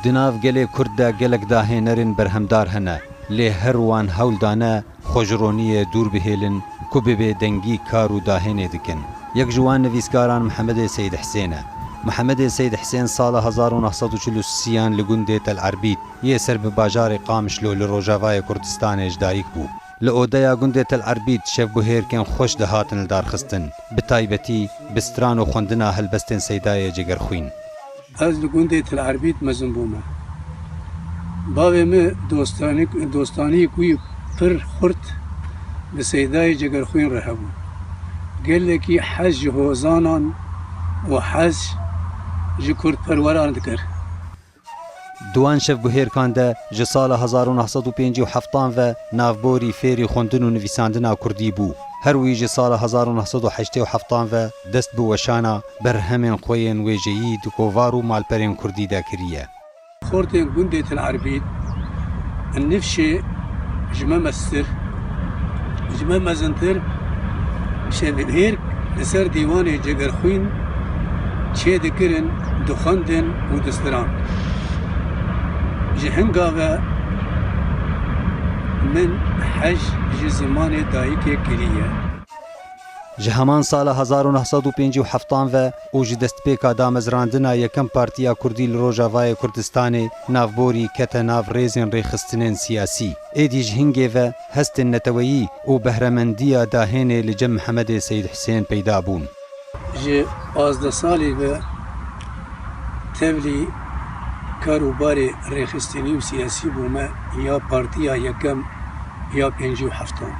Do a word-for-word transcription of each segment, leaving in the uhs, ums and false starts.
Di nav gelê Kurd de gelek dahênerên berhemdar hene, lê her wan hewl dane xwe ji roniyê dûr bihêlin ku bi bêdengî kar û dahênê dikin. Yek ji wan nivîskaran Mihemedê Seyid Hisên e. Mihemedê Seyid Hisên sala hezar û neh sed û çil û sisiyan li gundê Tel Erbît yê ser bi bajarê Qamişlo li rojavayê Kurdistanê ji dayik bû. Li odeya gundê Tel Erbît şevbihêrkên xweş dihatin lidarxistin, bi taybetî bi stran û xwendina helbestên Seydayê Cegerxwîn. Ez li gundê Tel Erbît mezin bûme. Bavê min dostanî-, dostaniyek wî pir xurt bi Seydayê Cegerxwîn re hebû. Gelekî hez ji hozanan û hez ji kurdperweran dikir. Di wan şevbihêrkan de ji sala hezar û neh sed û pêncî û heftan ve navborî fêrî xwendin û nivîsandina kurdî bû. Her wî ji sala hezar û neh sed û heştê û heftan ve dest bi weşana berhemên xwe yên wêjeyî di kovar û malperên kurdî de kiriye. Xortên gundê Til Erbîd, nifşê ji me mestir, ji me mezintir, şevbihêrk li ser dîwanê Cegerxwîn çêdikirin, dixwendin û distiran. Ji hinga ve min hej ji zimanê dayikê kiriye. Ji heman sala hezar û neh sed û pêncî û heftan ve û ji destpêka damezrandina yekem Partiya Kurdî li Rojavayê Kurdistanê navborî kete nav rêzên rêxistinên siyasî. Êdî ji hingê ve hestên neteweyî û behremendiya dahênê li cem Mihemedê Seyid Hisên peyda bûn. Ji pazdeh salî ve tevlî kar û barê rêxistinî û siyasî bûme, ya Partiya Yekem ya pêncî û heftan.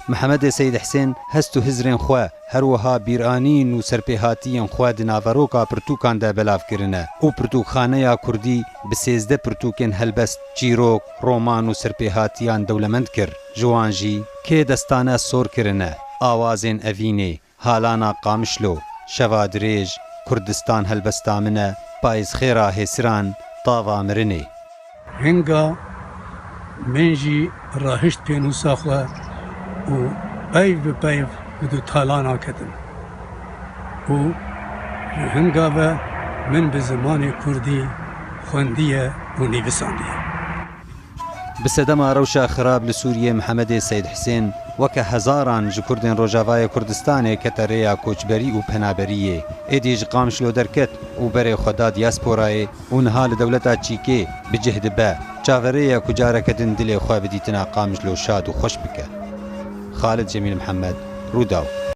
Mihemedê Seyid Hisên hest û hizrên xwe, her wiha bîranîn û serpêhatiyên xwe di naveroka pirtûkan de belav kirine û pirtûkxaneya kurdî bi sêzdeh pirtûkên helbest, çîrok, roman û serpêhatiyan dewlemend kir. Ji wan jî kê destane sor kirine, awazên evînê, halana Qamişlo, şeva dirêj, Kurdistan helbesta min e, payîzxêra hêsiran, tava mirinê. Hinga min jî rahişt pênûsa xwe û peyv bi peyv li du talana ketim û ji hinga ve min bi zimanê kurdî xwendiye û nivîsandiye. Bi sedema rewşa xirab li Sûriyê Mihemedê Seyid Hisên weke hezaran ji Kurdên Rojavayê Kurdistanê kete rêya koçberî û penaberiyê. Êdî ji Qamişlo derket û berê xwe da diyasporayê û niha li dewleta Çîkê bi cih dibe. Çaverê ye ku careke din dilê xwe bi dîtina Qamişlo şad û xweş bike. Xalid Cemîl Mihemed, Rûdaw.